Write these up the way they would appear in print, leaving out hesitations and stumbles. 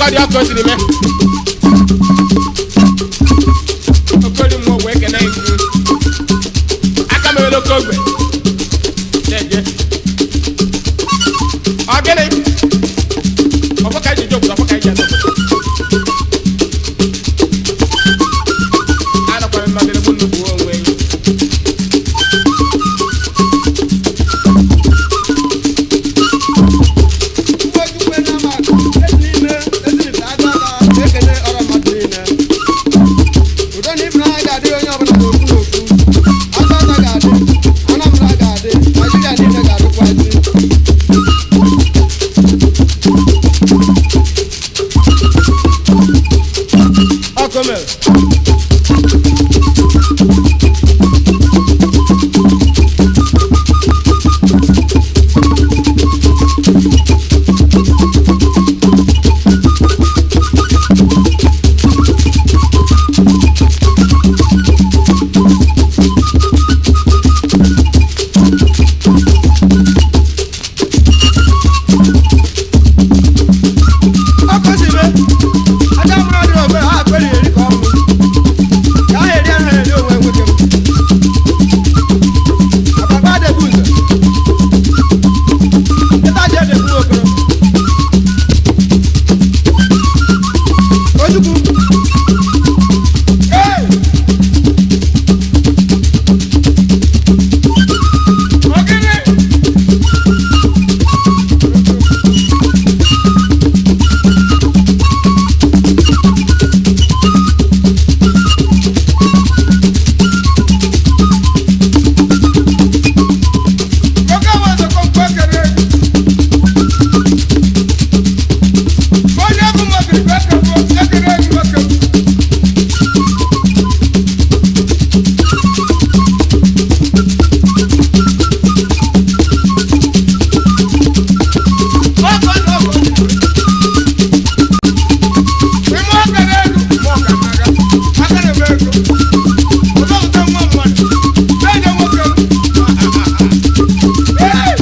Ọkọ dị ọkụ o siri mee. Okori mmụọ wee kene iwu. Aka mewere oke ogbe. Na-eje. Ọ gịnị? Ọfọ ka eji eje obodo, ọfọ ka eji aga obodo. Anọkwara nnọdịrị bụ nnukwu onwe. Ojukwu Enamakụ, ezi n'ime Ezinifite Agụata na-ekele ọra mmadụ niile. Udo na ịfụnanya ga-adịrị onye ọbụla n'ofu n'ofu. Agụata ga-adị, Anambra ga-adị, Naịjirịa niile ga-adịkwazị. Ọkụ mere. Ọkụ si mee, aja mụrụ adịrị ogbe, ha akwere eri ka ọ mụ. Ka ha eri anaghị eri onwe nwoke m. Ọpapa adịghị ụzọ. Ịta ji ede gbuo okoro. Ojukwu. Ee! Ọ gịnị? Oke nwe nzukọ mkpu ekere ego. Onye bụ mmadụ ka ekere ego nwoke m. Ọkọ na ọkọ dị. Ime ọkara ego, ma ọka n'agha. Aka na-eme ego. Ọzọpụta nwa mmadụ. Na-enye nwoke m. Ee!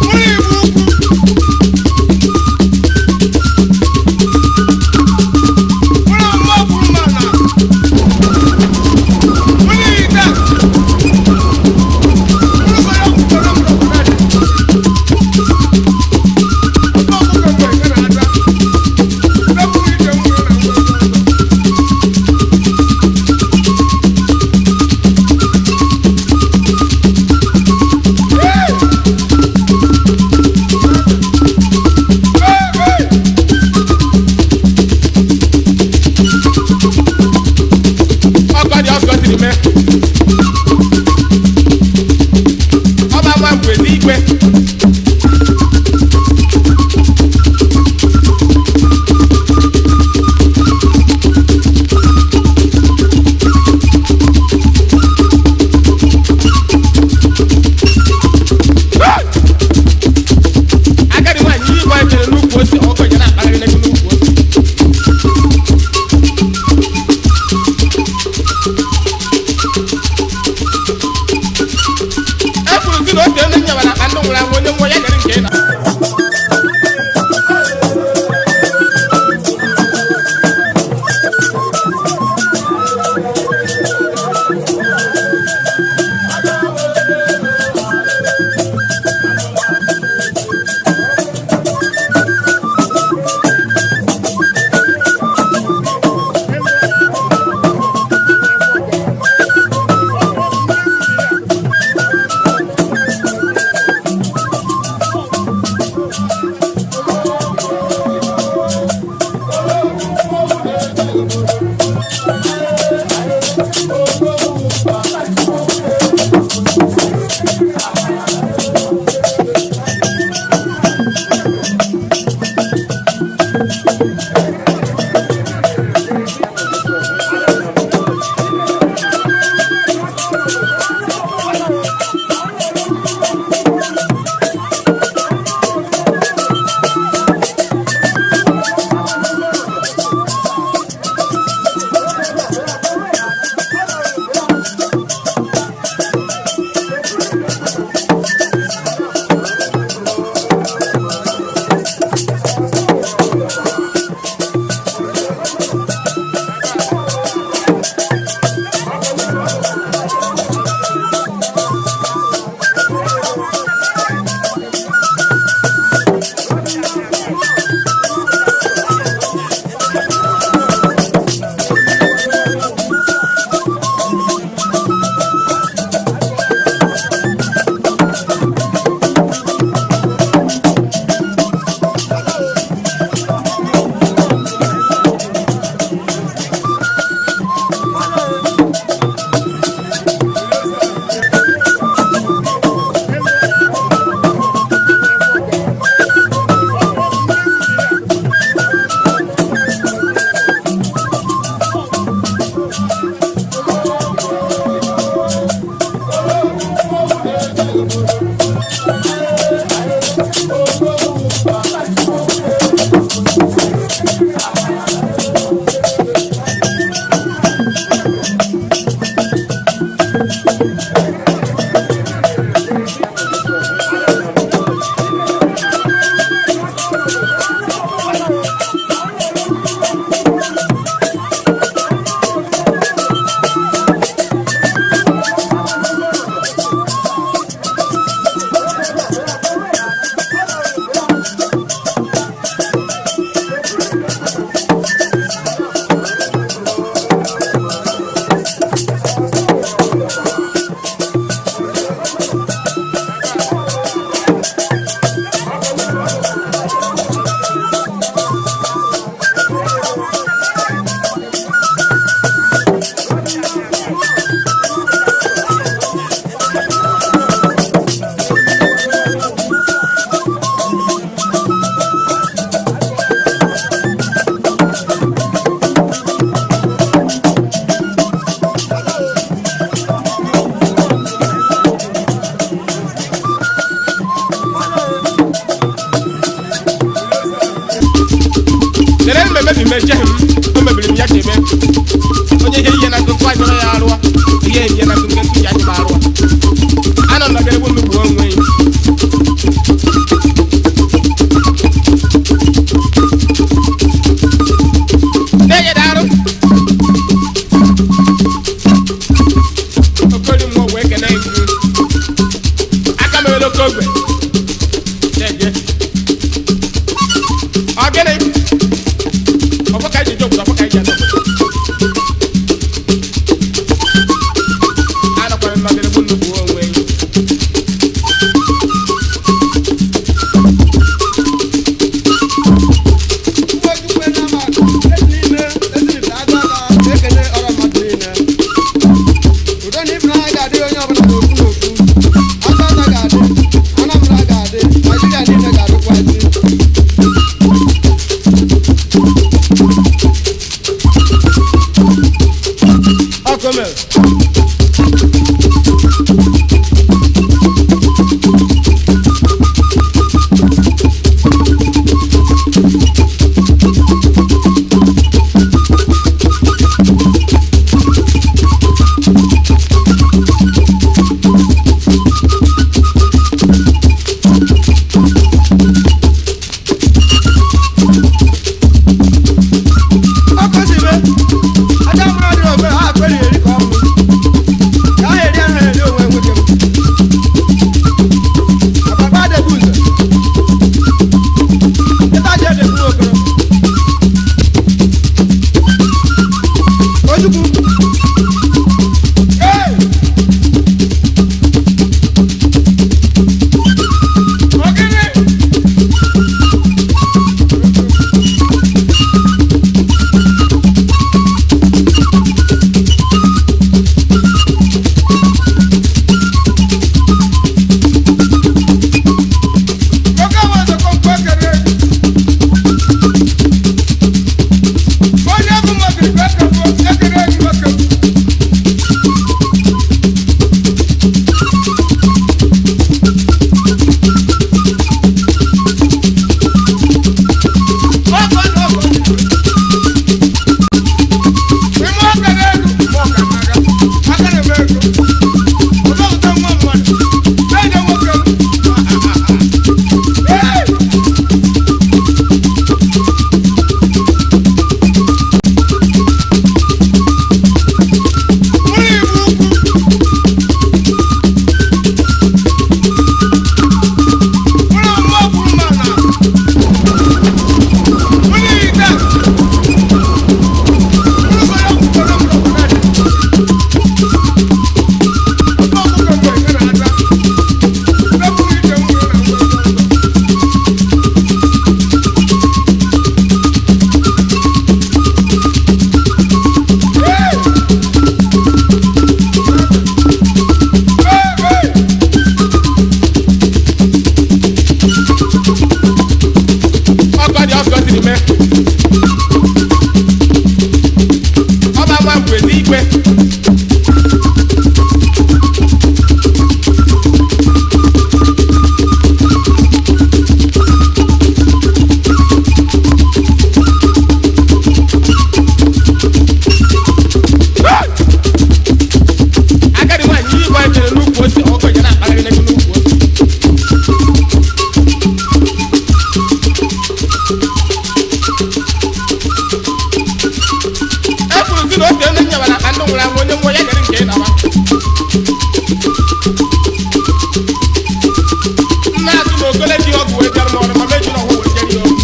Mmiri ibu ukwu. Mmiri mma kwuru ma na. Mmiri ite. Mmiri kọrọ kwuru m kwuru dị. Ọtọ ọkụkọ mgbe nke na-ata. Ndepụrụ ite mmiri na ngwa ngwa ngwa. Ee! Ee! Ee! Ọkọ dị ọkụ o siri mee. Ọba nwa bụ ezi igwe. Agadi nwaanyị ihe igwe chere n'ukwu ose ọkọ ya na-akpagharị n'ego n'ukwu ose. E kwuru sị na otu onye nyawara akpa ndị nwụrụ anwụ onye nwụọ ya nyere nke ị na. Emebi m echeghị m o mebiri m ya chebe onye ihe ihe na ntụtụ anyọrọ ya arụọ ihe ihe na ntụtụ ntụ ya anyụ arụọ anọ nọgara egbu mmegbu onwe ya. Na-enye darụ okori mmụọ wee kene iwu aka mere oke ogwe na-eje ọ gịnị ọfọ ka anyị ji eje obodo, ọfọ ka anyị ji aga obodo. Anọkwara m nọgara egbu nnukwu onwe ya. Ugbo Chukwu na-ama ezi n'ime ezinụlọ agụ aka ekene ọra mmadụ niile. Udo na ịfụnanya ga-adị onye ọbụla n'ofu n'ofu. Aka ọta ga-adị, Anambra ga-adị, Naịjirịa niile ga-adịkwa ezi. Ọkụ mere. Ọkụ si be, aja mụrụ adịrị ogbe, ha akwere eri ka ọ bụ. Ka ha eri ahụ eri onwe nwoke m. Ababa adịghị ụzọ. Ịta ji edegbu okoro. Ojukwu. Ee! Ọ gịnị? Oke nwe nzukọ mkpu ekere ego. Onye bụ mmadụ ka ekere ekere ego nwoke m. Ọkụ na ọkụ. Ime ọka na-ego ma ọka n'aga. Aka na-eme ego. Ọzọpụta nwa mmadụ. Na-enye nwoke m. Ee! Mụrụ ibu ukwu. Mụrụ mmụọ kwuru ma na. Mụrụ ite. Ọkọ dị ọkọ siri mee. Ọba nwa bụ ezi igwe. Agadi nwaanyị ihe igwe chere n'ukwu ose ọkọ ya na-akpagharị n'ego n'ukwu ose. E kwuru sị na oge onye nyawara akpa ndị nwụrụ anwụ onye nwụọ ya nyere nke ịnawa. Nna atụ na okole ji ọgwụ wee bịara m ọrụ ma meji na ọgwụ wee jere ya ọgwụ.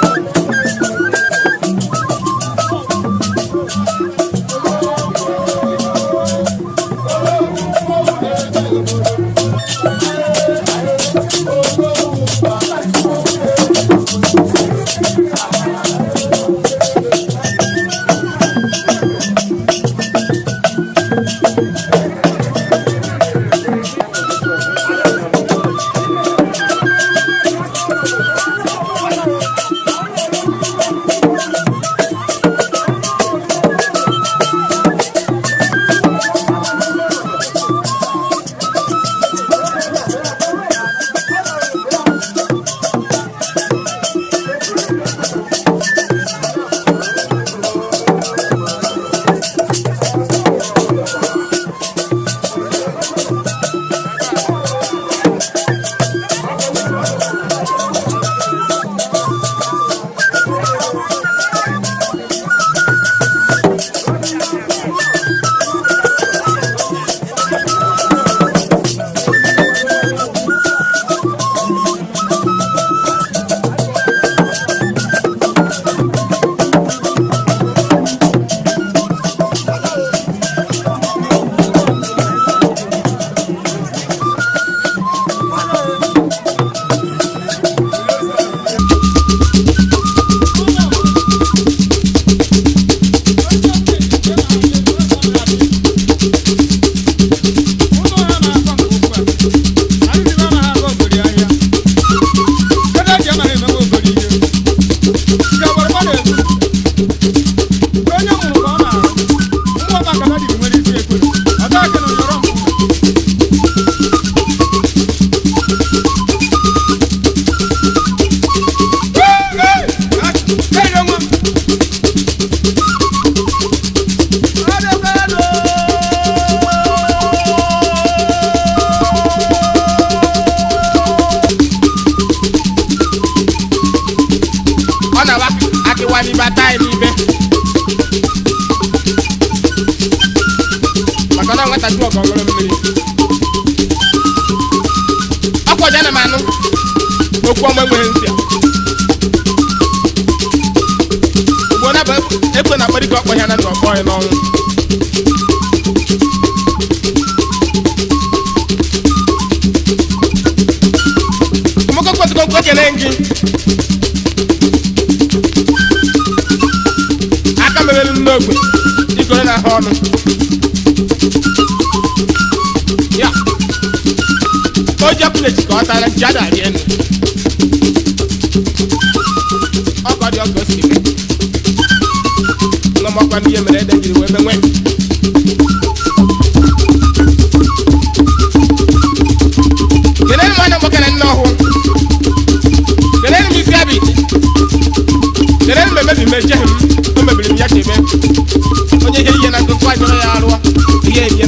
Thank Okwu ọja na m anụ okwu ọma enweghị ntị a. Ugbo na bụ ekwe na akparịka ọkpọ ya na ndụ ọkpọ ya n'ọnwụ. Ọmọkọ kwesịrị nkwe ekele gị. Aka merelu n'ogbe igoro na ahụ ọnụ. Ya. O ji akwụlechi ka ọ tara ji ada arị enu. Ọkọ dị ọkọ si mee. Nnọmọkwa ndị ihe mere ede jiri wee menwe. Kelere m anya nwoke na nne ọhụụ. Kelere m isi abịa ite. Kelere m emebi m echeghị m. O mebiri m ya chebe. Onye ihe ihe na nkụkụ anyụrụ ya arụọ. Ihe ebi